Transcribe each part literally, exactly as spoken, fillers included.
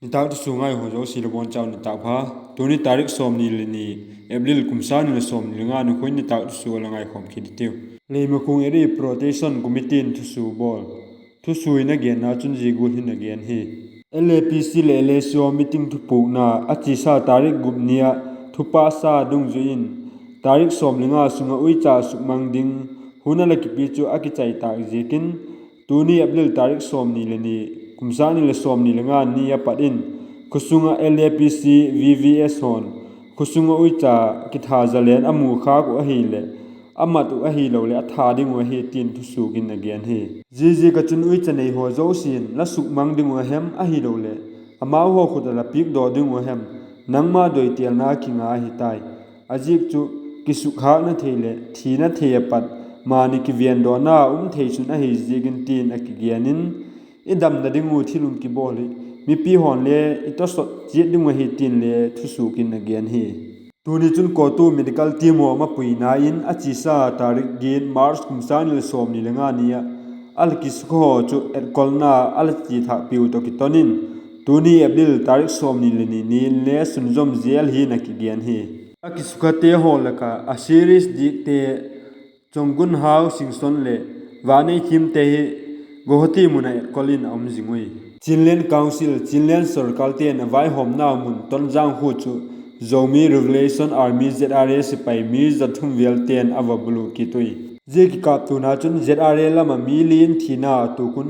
Nitâk thusua ngaihaw zosia la bawn chau nitâk pha. Tuni tarik sawmni le ni, April kum sâng ni le sawmni le nga ni khua in nitâk thusua la ngaikhawm kit i tiu. Leimakhong Area Protection Committee in thusua bawl. Thusua in a genna chun zia gual hin a gen hi. LAPC leh LACO meeting thupukna a chiasa tarik gup ni ah thupasa dungzui in tarik sawm le nga sung ah uicha sukmang ding hun a la kipi chu a kichai tâk ziakin, tuni April tarik sawmni le ni, kum sâng ni le sawmni le nga ni a pat in, khawsung ah LAPC, VVS haw'n khawsung ah uicha kitha zalen a mu khâk uh ahileh, a mat uh ahiloleh a tha ding uh ahi tin thusuak in a gen hi. Ziaziak ah chun uicha neihaw zosia'n la sukmang ding uh a hem ahiloleh amau haw khut ah la piakdaw ding uh a hem, nangma doitêlna kinga ahi tai. A ziak chu kisukkhâkna thei leh thina thei a pat mani kiviandawna um thei chun ahi ziakin tin a kigen in, i damna ding uh thil hung kibawl hi mipi haw'n le i tawsawt chiat ding uh ahi tin le thusuak in a gen hi. Tuni chun COTU medical team haw mapuina in a chiasa tarik giat March kum sâng ni le sawmni le nga ni ah a la kisukha haw chu etkolna a la chia thâkpiu tawh kiton in, tuni April tarik sawmni le ni ni in le sunzawm zel hi'n a kigen hi. A kisukhate haw lak ah a serious diakte Chawnggunhau Singson leh Vaneithiamte hi Guwahati mun ah etkol in a um zing ui. Chinland Council, Chinland sorkarte'n a vaihawmnau mun Tonzang khua chu Zomi Revolution Army, ZRA sipai mi za thum vêlte'n a va bulu kit ui. Zia kikâptuana chun ZRA lam ah mi li in thina a tuak un,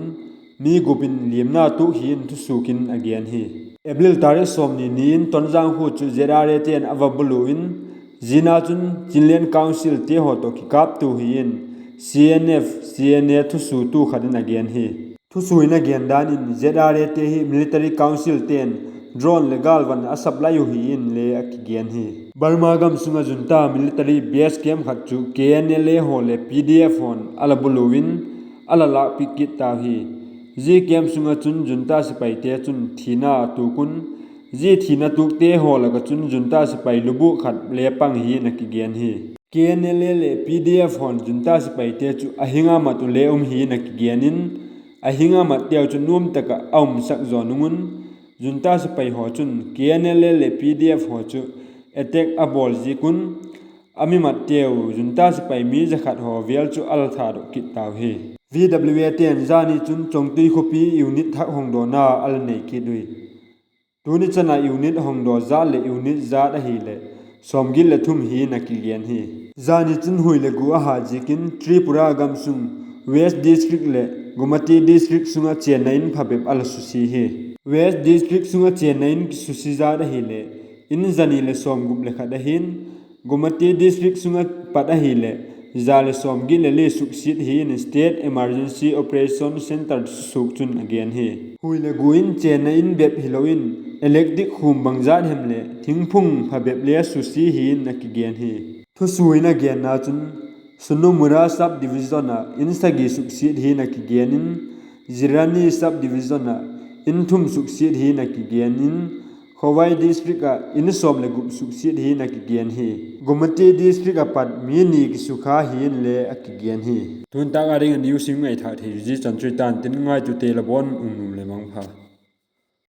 mi gup in liamna tuak hi in thusuak in a gen hi. April tarik sawmni ni in Tonzang khua chu ZRAte'n a va bulu in, ziana chun Chinland Councilte haw tawh kikâptua hi in, CNF, CNA thusuatu khat in a gen hi. Thusua in a gen dan in ZRAte hi military councilte'n drone leh gâlvan a supply uh hi in le a kigen hi. Burma gam sung ah junta military base camp khat chu KNLA haw leh PDF haw'n a la bulu in, a la lâkpiak kit tau hi. Zia camp sung ah chun junta sipaite chun thina a tuak un, zia thina tuakte haw lak ah chun junta sipai lubuk khat le pang hi in a kigen hi. KNLA leh PDF haw'n junta sipaite chu a hing a mat uh le um hi in a kigen in, a hing a matteu chu nuam tak ah a umsak zaw nung un, junta sipai haw chun KNLA leh PDF haw chu attack a bawl ziak un, a mi matteu junta sipai mi za khat haw vêl chu a la thadok kit tau hi. VWAte'n zani chun Chawngtui khawpi unit thak hongdawna a la nei kit ui. Tuni chan ah unit hongdaw zat leh unit zat ahileh sawmgiat leh thum hi in a kigen hi. Zani chun hui leh gu a hat ziakin Tripura gam sung West District leh Gomati District sung ah chênna in phabep a la susia hi. West District sung ah chênna in kisusia zat ahileh in za ni leh sawmgup leh khat ahi'n, Gomati District sung ah pat ahileh za leh sawmgiat leh li suksiat hi in State Emergency Operation Centre thusuak chun a gen hi. Hui leh gu in chênna in bep hilo in, electric khum bangzat hem leh thingphung phabep le susia hi in a kigen hi. Thusua in a genna chun Sonumura Sub Division ah in sagi suksiat hi in a kigen in, Jirani Sub Division ah in thum suksiat hi in a kigen in, Khowai District ah in sawm leh gup suksiat hi in a kigen hi. Gomati District ah pat mi ni kisukha hi in le a kigen hi. Tuntâk a ding ah news sim ngaithâk thei zia chan chu i tan tin, ngaitute la bawn un nuam leh mangpha.